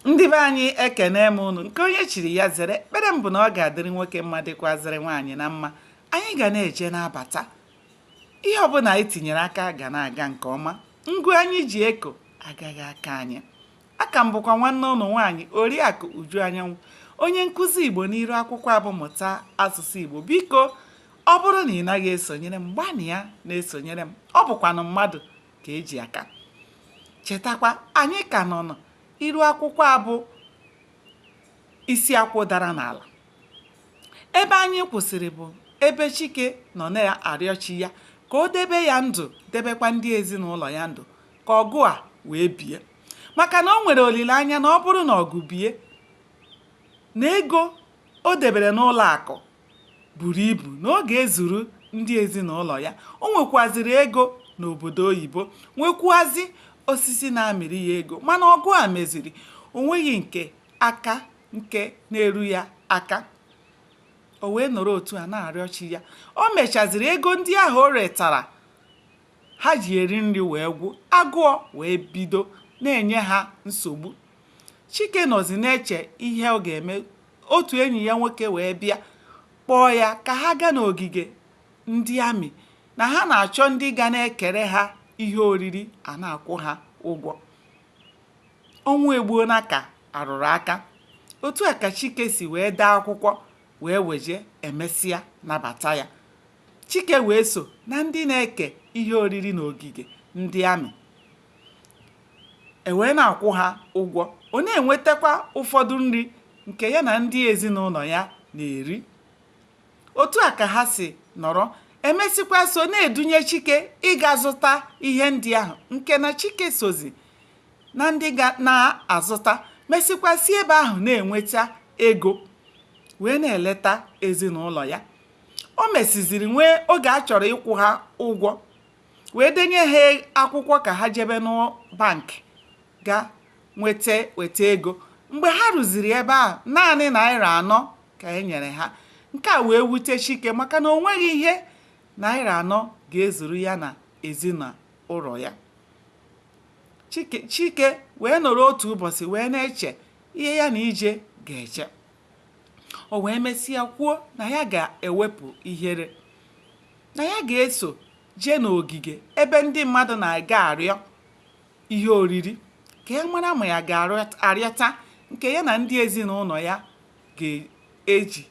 Ndị be anyị, ekene m unu. Nke onye chiri ya zere. Ekpere m bụ na ọ ga-adịrị nwoke mma, dịkwazịrị nwaanyị na mma. Anyị ga na-eje na-abata, ihe ọbụla anyị tinyere aka ga na-aga nke ọma. Ngụ anyị ji eko agaghị aka anyị. Aka m bụkwa nwanne ụnụ nwaanyị, Oriakụ Uju Anyanwụ, onye nkụzi Igbo n'iru akwụkwọ a bụ Mụta Asụsụ Igbo. Biko, ọ bụrụ na ị naghị esonyere m, gbanịa na-esonyere m. Ọ bụkwanụ mmadụ ka eji aka. Chetakwa, anyị ka nọ n'iru akwụkwọ a bụ Isi Akwụ Dara n'Ala. Ebe anyị kwụsịrị bụ ebe Chike nọ na-arịọ chi ya ka o debe ya ndụ, debekwa ndị ezinụlọ ya ndụ, ka ọgụ a wee bie, maka na o nwere olileanya na ọ bụrụ na ọgụ bie, na ego o debere n'ụlọ akụ buru ibu, na ọ ga-ezuru ndị ezinụlọ ya. O nwekwaziri ego n'obodo oyibo, nwekwuazi osisi na-amịrị ya ego, mana ọgụ a meziri o nweghị nke aka nke na-eru ya aka. O wee nọrọ otu a na-arịọ chi ya. O mechaziri ego ndị ahụ o retara ha ji eri nri wee gwụ, agụọ wee bido na-enye ha nsogbu. Chike nọzi na-eche ihe ọ ga-eme. Otu enyi ya nwoke wee bịa kpọọ ya ka ha gaa n'ogige ndị amị, na ha na-achọ ndị ga na-ekere ha ihe oriri, a na-akwụ ha ụgwọ. Ọnwụ egbuona ka arụrụ aka. Otu a ka Chike si wee dee akwụkwọ wee weje, emesịa nabata ya. Chike wee so na ndị na-eke ihe oriri n'ogige ndị amị, e wee na-akwụ ha ụgwọ. Ọ na-enwetakwa ụfọdụ nri nke ya na ndị ezinụlọ ya na-eri. Otu a ka ha si nọrọ. Emesịkwa so na-edunye Chike ịga zụta ihe ndị ahụ, nke na Chike sozi na ndị ga na-azụta, mesịkwa si ebe ahụ na-enweta ego wee na-eleta ezinụlọ ya. O mesiziri nwee oge a chọrọ ịkwụ ha ụgwọ, wee denye ha akwụkwọ ka ha jebe n'bankị ga nweta weta ego. Mgbe ha ruziri ebe ahụ, naanị naira 4 ka e nyere ha. Nke a wee wute Chike, maka na o nweghị ihe naira 4 ga-ezuru ya na ezinụlọ ya. Chike wee nọrọ otu ụbọchị wee na-eche ihe ya na ije ga-eje. O wee mesịa kwuo na ya ga-ewepụ ihere, na ya ga-eso jee n'ogige ebe ndị mmadụ na-aga arịọ ihe oriri, ka ya mara ma ya ga-arịọta nke ya na ndị ezinụlọ ya ga-eji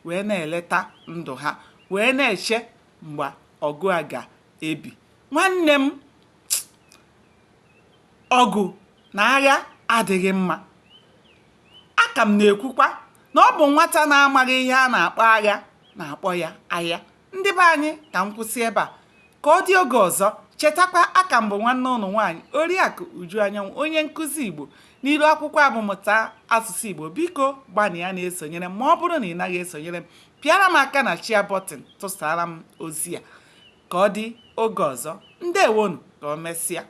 wee na-eleta ndụ ha, wee na-eche mgbe ọgụ a ga-ebi. Nwanne m, ọgụ na agha adịghị mma. Aka m na-ekwukwa na ọ bụ nwata na-amaghị ihe a na-akpọ agha na-akpọ ya agha. Ndị be anyị, ka m kwụsị ebe a, ka ọ dị oge ọzọ. Chetakwa, aka m bụ nwanne ụnụ nwaanyị, Oriakụ Uju Anyanwụ, onye nkụzi Igbo n'iru akwụkwọ a bụ Mụta Asụsụ Igbo. Biko, gbanịa na-esonyere m. Ma ọ bụrụ na ị naghị esonyere m, pịara m aka na share button, tụsara m ozi a. Ka ọ dị oge ọzọ, ndewonu, ka o mesịa.